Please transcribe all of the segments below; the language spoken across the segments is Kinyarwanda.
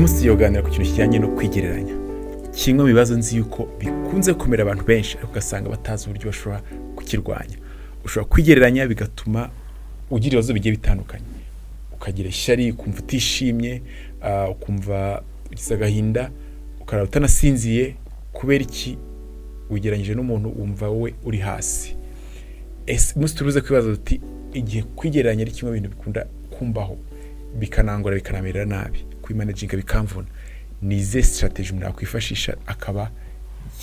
Munsi tugiye kuganira ku kintu kijyanye no kwigereranya, kimwe mu bibazo nzi yuko bikunze kumera abantu benshi, ariko ugasanga batazi uburyo bashobora kukirwanya. Ushobora kwigereranya bigatuma ugira ibibazo bigiye bitandukanye, ukagira ishyari, ukumva utishimye, ukumva ugize agahinda, ukarara utanasinziye. Kubera iki? Wigereranyije n'umuntu, wumva wowe uri hasi. Ese umunsi turuze kwibaza tuti: igihe kwigereranya ari kimwe mu bintu bikunda kumbaho, bikanangora, bikanamerera nabi, kubimanaginga bikamvuna, ni izihe strategy umuntu yakwifashisha akaba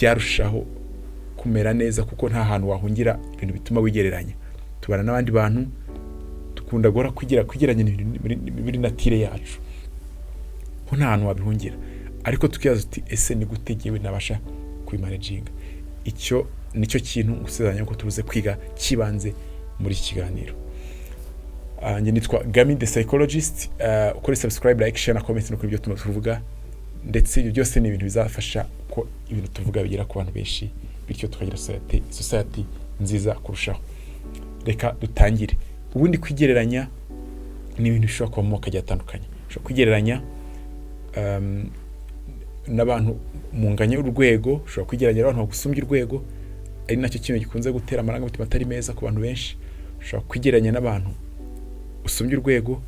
yarushaho kumera neza? Kuko nta hantu wahungira ibintu bituma wigereranya. Tubana n'abandi bantu, dukunda guhora kwigereranya, ni ibintu biri nature yacu, ko nta hantu wabihungira. Ariko tukibaza tuti: ese ni gute jyewe nabasha kubimanaginga? Icyo nicyo kintu ngusezeranya ko tubuze kwiga kibanze muri iki kiganiro. Njye nitwa Gami the Psychologist. Ukore subscribe, like, share na comment no kuri ibyo tuma tuvuga, ndetse ibyo byose ni ibintu bizafasha ko ibintu tuvuga bigera ku bantu benshi, bityo tukagira society nziza kurushaho. Reka dutangire. Ubundi kwigereranya ni ibintu bishobora kuba mu moko agiye atandukanye. Ushobora kwigereranya n'abantu munganya urwego, ushobora kwigereranya n'abantu bagusumbya urwego, ari nacyo kintu gikunze gutera amarangamutima atari meza ku bantu benshi. Ushobora kwigereranya n'abantu usumbya urwego,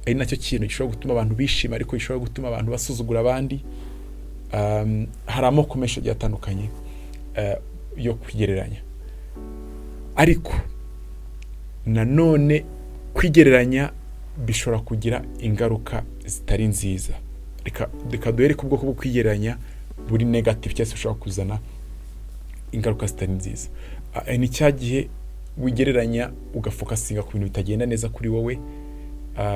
ari nacyo kintu gishobora gutuma abantu bishima, ariko gishobora gutuma abantu basuzugura abandi. Hari amoko menshi agiye atandukanye yo kwigereranya. Ariko nanone kwigereranya bishobora kugira ingaruka zitari nziza. Reka duhere ku bwoko bwo kwigereranya buri negative, cyangwa se bushobora kuzana ingaruka zitari nziza. Ni cya gihe wigereranya, ugafocusinga ku bintu bitagenda neza kuri wowe,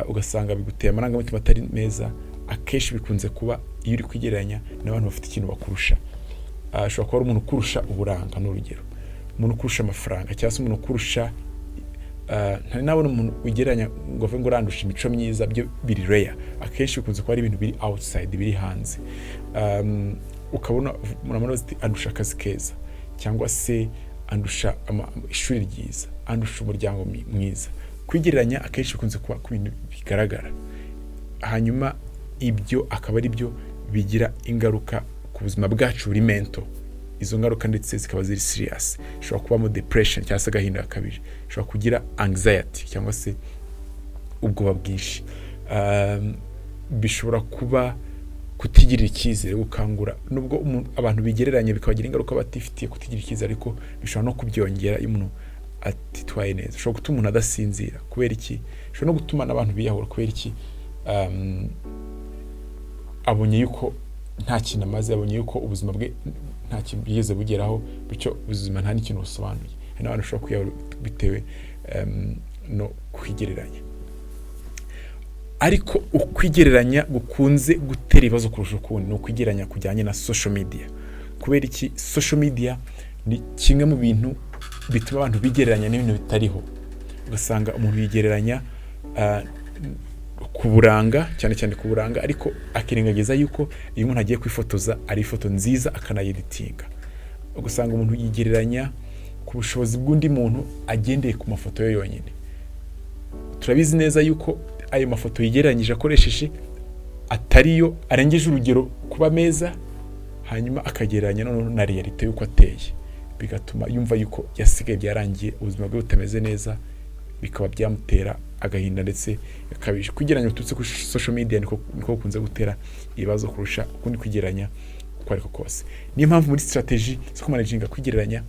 ugasanga biguteye amarangamutima atari meza. Akenshi bikunze kuba iyo uri kwigereranya n'abantu bafite ikintu bakurusha. Ashobora kuba ari umuntu ukurusha uburanga, ni urugero, umuntu ukurusha amafaranga, cyangwa se umuntu ukurusha, ntari nabona umuntu wigereranya ngo avuge ngo urandusha imico myiza, byo biri rare. Akenshi bikunze kuba ari ibintu biri outside, biri hanze. Ukabona umuntu ati: andusha akazi keza, cyangwa se andusha ishuri ryiza, andusha umuryango mwiza. Kwigereranya akenshi bikunze kuba ku bintu bigaragara, hanyuma ibyo akaba ari byo bigira ingaruka ku buzima bwacu buri mental. Izo ngaruka ndetse zikaba ziri serious. Ishobora kubamo depression cyangwa se agahinda gakabije, ishobora kugira anxiety cyangwa se ubwoba bwinshi. Bishobora kuba kutigirira icyizere, gukangura. Nubwo abantu bigereranya bikabagira ingaruka batifitiye kutigirira icyizere, ariko bishobora no kubyongera iyo umuntu atitwaye neza. Bishobora gutuma umuntu adasinzira. Kubera iki? Bishobora no gutuma n'abantu biyahura. Kubera iki? Abonye yuko nta kintu amaze, abonye yuko ubuzima bwe nta kintu bwigeze bugeraho, bityo ubuzima nta n'ikintu busobanuye. Hari n'abantu bashobora kwiyahura bitewe no kwigereranya. Ariko ukwigereranya gukunze gutera ibibazo kurusha ukundi ni ukwigereranya kujyanye na social media. Kubera iki? Social media ni kimwe mu bintu bituma abantu bigereranya n'ibintu bitariho. Ugasanga umuntu yigereranya ku buranga, cyane cyane ku buranga, ariko akirengagiza yuko iyo umuntu agiye kwifotoza ari ifoto nziza, akanayeditinga. Ugasanga umuntu yigereranya ku bushobozi bw'undi muntu agendeye ku mafoto ye yonyine. Turabizi neza yuko ayo mafoto yigereranyije akoresheje atariyo, arengeje urugero kuba meza, hanyuma akagereranya noneho na réalité y'uko ateye, bigatuma yumva yuko yasigaye, byarangiye, ubuzima bwe butameze neza, bikaba byamutera agahinda ndetse gakabije. Kwigereranya biturutse kuri social media niko gukunze gutera ibibazo kurusha ukundi kwigereranya uko ariko kose. Niyo mpamvu muri strategy zo kumanaginga kwigereranya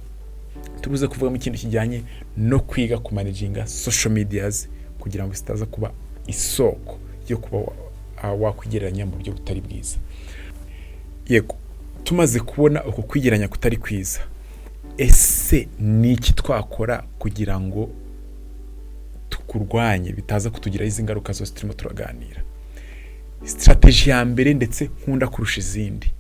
tubuze kuvugamo ikintu kijyanye no kwiga kumanaginga social medias, kugira ngo zitaza kuba isoko yo kuba wakwigereranya mu buryo butari bwiza. Yego, tumaze kubona uko kwigereranya kutari kwiza, ese ni iki twakora kugira ngo tukurwanye, bitaza kutugiraho izi ngaruka zose turimo turaganira? Strategy ya mbere ndetse nkunda kurusha izindi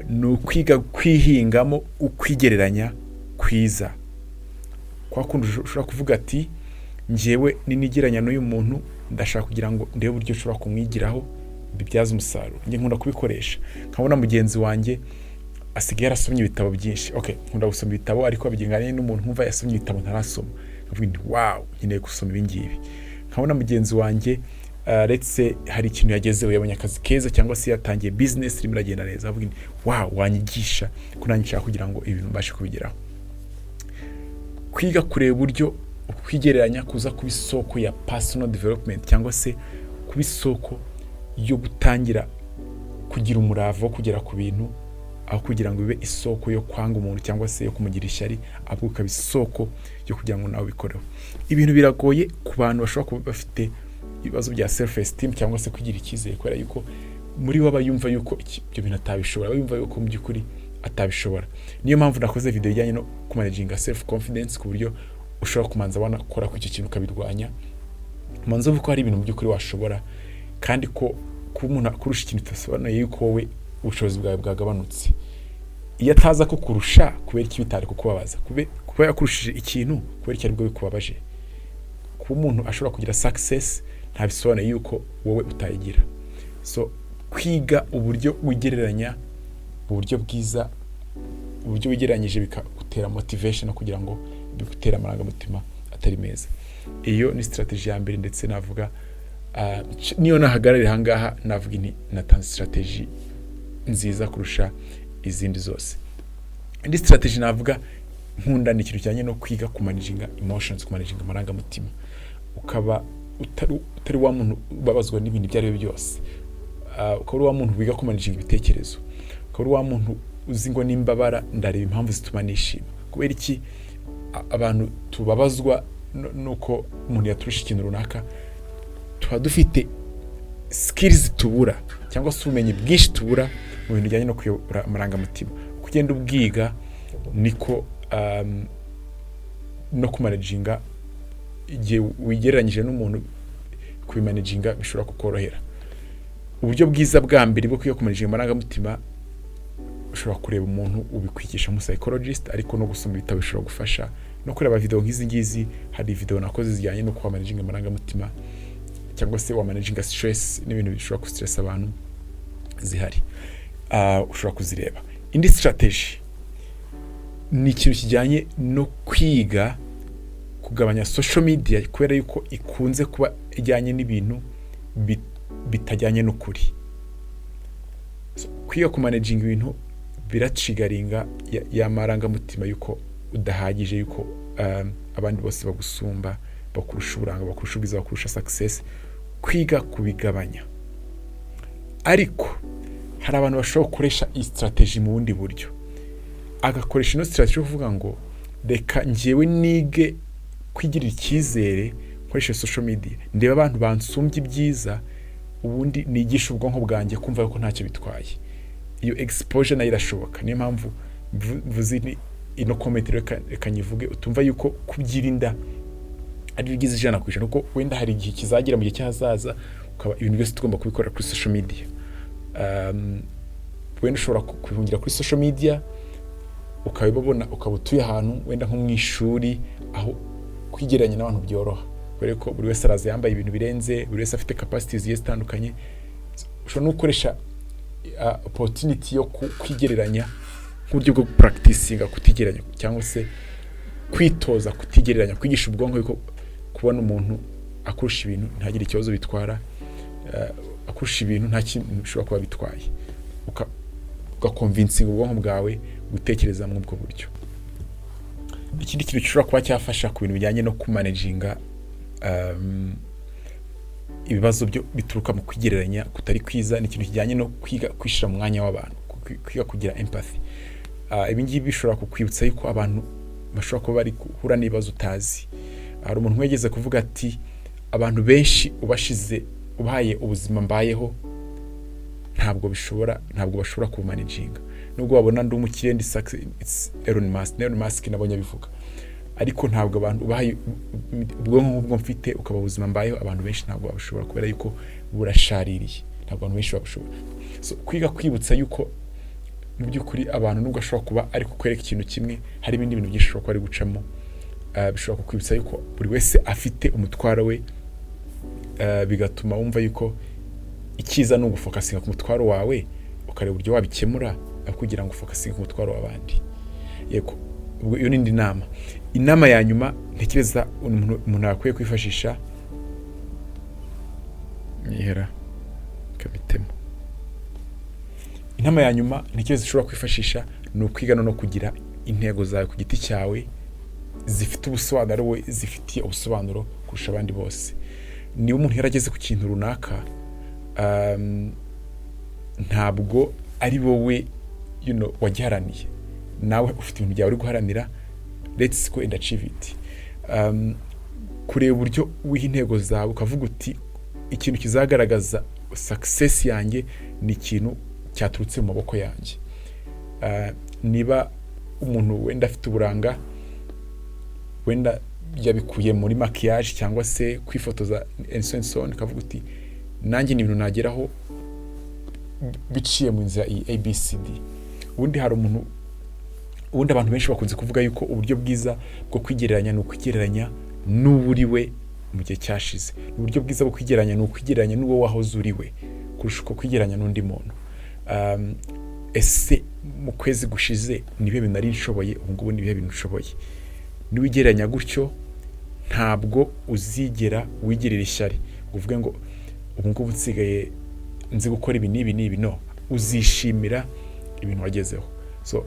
ni ukwiga kwihingamo ukwigereranya kwiza. Kwa kundi ushobora kuvuga ati: njyewe ninigereranya n'uyu muntu, ndashaka kugira ngo ndebe uburyo nshobora kumwigiraho, mbibyaze umusaruro. Njye nkunda kubikoresha, nkabona mugenzi wanjye asigaye yarasomye ibitabo byinshi. Okay, nkunda gusoma ibitabo, ariko bigendanye n'umuntu nkumva yasomye ibitabo ntarasoma, nkavuga nti: wow, nkeneye gusoma ibi ngibi. Nkabona mugenzi wanjye Let's say hari ikintu yagezeho, yabonye akazi keza cyangwa se yatangiye business irimo iragenda neza, avuga nti: "Wow, wanyigisha ko nanjye nshaka kugira ngo ibintu mbashe kubigeraho." Kwiga kureba uburyo kwigereranya kuza kuba isoko ya personal development cyangwa se kuba isoko yo gutangira kugira umurava wo kugera ku bintu, aho kugira ngo bibe isoko yo kwanga umuntu cyangwa se yo kumugira ishyari, ahubwo ikaba isoko yo kugira ngo nawe ubikoreho. Ibintu biragoye ku bantu bashobora kuba bafite ibibazo bya self esteem cyangwa se kugira icyizere, kubera yuko muri we aba yumva yuko ibyo bintu atabishobora, aba yumva yuko mu by'ukuri atabishobora. Niyo mpamvu nakoze video ijyanye no kumanaginga self confidence, ku buryo ushobora kumanza wanakora ku icyo kintu ukabirwanya, umanza uvuga ko hari ibintu mu by'ukuri washobora, kandi ko kuba umuntu akurusha ikintu bidasobanuye yuko wowe ubushobozi bwawe bwagabanutse. Iyo ataza kukurusha, kubera iki bitari kukubabaza? Kuba yakurushije ikintu, kubera iki aribwo bikubabaje? Kuba umuntu ashobora kugira success ntabisobanuye yuko wowe utayigira. So kwiga uburyo wigereranya mu buryo bwiza, uburyo wigereranyije bikagutera motivation no kugira ngo bigutere amarangamutima atari meza. Iyo ni strategy ya mbere. Ndetse navuga niyo nahagararira ahangaha, navuga nti natanze strategy nziza kurusha izindi zose. Indi strategy navuga nkunda ni ikintu kijyanye no kwiga kumanaginga emotions, kumanaginga amarangamutima, ukaba utari wa muntu ubabazwa n'ibintu ibyo ari byo byose, ukaba uri wa muntu wiga kumanaginga ibitekerezo, ukaba uri wa muntu uzi ngo nimbabara ndareba impamvu zituma nishima. Kubera iki abantu tubabazwa nuko umuntu yaturusha ikintu runaka? Tuba dufite skills tubura cyangwa se ubumenyi bwinshi tubura mu bintu bijyanye no kuyobora amarangamutima. Uko ugenda ubwiga niko no kumanaginga igihe wigereranyije n'umuntu, kubimanaginga bishobora kukorohera. Uburyo bwiza bwa mbere bwo kwiga kumanaginga amarangamutima, ushobora kureba umuntu ubikwigisha, mu psychologist, ariko no gusoma ibitabo bishobora gufasha, no kureba video nk'izi ngizi. Hari video nakoze zijyanye no kumanaginga amarangamutima cyangwa se wamanaginga stress n'ibintu bishobora gustress abantu zihari. Ushobora kuzireba. Indi strategy ni ikintu kijyanye no kwiga kugabanya social media, kubera yuko ikunze kuba ijyanye n'ibintu bitajyanye n'ukuri. So, kwiga kumanaginga ibintu biratriggeringa ya marangamutima yuko udahagije, yuko abandi bose bagusumba, bakurusha uburanga, bakurusha ubwiza, bakurusha success. Kwiga kubigabanya. Ariko hari abantu bashobora gukoresha iyi strategy mu bundi buryo, agakoresha ino strategy yo kuvuga ngo: "Reka njyewe nige kwigirira icyizere nkoresheje social media, ndeba abantu bansumbye ibyiza, ubundi nigisha ubwonko bwanjye kumva ko ntacyo bitwaye." Iyo exposure nayo irashoboka. Niyo mpamvu mvuze ino comment, reka nyivuge, utumva yuko kubyirinda ari byo bigize 100%, kuko wenda hari igihe kizagera mu gihe cy'ahazaza ukaba ibintu byose tugomba kubikora kuri social media. Wenda ushobora kubihungira kuri social media ukabibabona, ukaba utuye ahantu wenda nko mu ishuri aho kwigereranya n'abantu byoroha, kubera ko buri wese araza yambaye ibintu birenze, buri wese afite capacity zigiye zitandukanye. Ushobora no gukoresha opportunity yo kwigereranya nk'uburyo bwo practicinga kutigereranya cyangwa se kwitoza kutigereranya, kwigisha ubwonko yuko kubona umuntu akurusha ibintu ntagire ikibazo bitwara, akurusha ibintu nta kintu bishobora kuba bitwaye. Ugaconvincinga ubwonko bwawe gutekereza muri ubwo buryo. Ikindi kintu gishobora kuba cyafasha ku bintu bijyanye no kumanaginga ibibazo byo bituruka mu kwigereranya kutari kwiza ni ikintu kijyanye no kwiga kwishyira mu mwanya w'abantu, kwiga kugira empathy. Ibi ngibi bishobora kukwibutsa yuko abantu bashobora kuba bari guhura n'ibibazo utazi. Hari umuntu wigeze kuvuga ati: "Abantu benshi ubashize, ubahaye ubuzima mbayeho, ntabwo bashobora kubumanaginga, nubwo wabona ndi umukire, ndi success." It's Elon Musk, Elon Musk nabonye abivuga. Ariko ntabwo abantu ubahaye ubwonko nk'ubwo mfite, ukaba ubuzima mbayeho, abantu benshi ntabwo babishobora, kubera yuko burashaririye, ntabwo abantu benshi babishobora. So kwiga kwibutsa yuko mu by'ukuri abantu, nubwo ashobora kuba ari kukwereka ikintu kimwe, hari ibindi bintu byinshi ashobora kuba ari gucamo, bishobora kukwibutsa yuko buri wese afite umutwaro we, bigatuma wumva yuko icyiza ni ugufocusinga ku mutwaro wawe, ukareba uburyo wabikemura, aho kugira ngo ufocusinge ku mutwaro w'abandi. Yego, ubwo iyo ni indi nama. Inama ya nyuma ntekereza umuntu yakwiye kwifashisha Nyihera kamitemo. Inama ya nyuma ntekereza ushobora kwifashisha ni ukwiga no kugira intego zawe ku giti cyawe zifite ubusobanuro, ari wowe zifitiye ubusobanuro kurusha abandi bose. Niba umuntu yarageze ku kintu runaka, ntabwo ari wowe wagiharaniye. Nawe ufite ibintu byawe uri guharanira. Let's go and achieve it. Kureba uburyo wiha intego zawe, ukavuga uti: "Ikintu kizagaragaza success yanjye ni ikintu cyaturutse mu maboko yanjye." Niba umuntu wenda afite uburanga, wenda yabikuye muri maquillage cyangwa se kwifotoza and so and so on, ukavuga uti: "Nanjye ni ibintu nageraho biciye mu nzira iyi ABCD." Ubundi hari umuntu, ubundi abantu benshi bakunze kuvuga yuko uburyo bwiza bwo kwigereranya ni ukwigereranya n'uwo uri we mu gihe cyashize. Uburyo bwiza bwo kwigereranya ni ukwigereranya n'uwo wahoze uri we kurusha uko kwigereranya n'undi muntu. Ese mu kwezi gushize ni ibihe bintu nari nshoboye? Ubu ngubu ni ibihe bintu nshoboye? Niwigereranya gutyo, ntabwo uzigera wigirira ishyari ngo uvuge ngo: "Ubu ngubu nsigaye nzi gukora ibi n'ibi n'ibi." No uzishimira ibintu wagezeho. So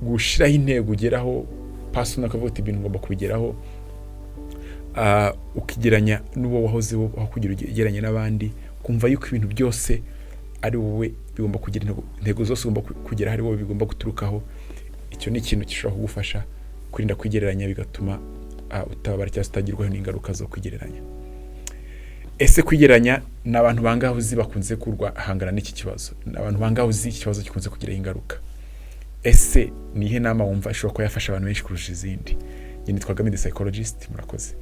gushyiraho intego ugeraho personal, ukavuga uti: "Ibintu ngomba kubigeraho," ukigeranya n'uwo wahoze, aho kugira ugereranye n'abandi, kumva yuko ibintu byose ari wowe bigomba kugira intego, intego zose ugomba kugeraho ari wowe bigomba guturukaho. Icyo ni ikintu gishobora kugufasha kwirinda kwigereranya, bigatuma utababara cyangwa se utagirwaho n'ingaruka zo kwigereranya. Ese kwigereranya, ni abantu bangahe uzi bakunze kurwahangana n'iki kibazo? Ni abantu bangahe uzi iki kibazo gikunze kugiraho ingaruka? Ese ni iyihe nama wumva ishobora kuba yafasha abantu benshi kurusha izindi? Njye nitwa Gami the Psychologist. Murakoze.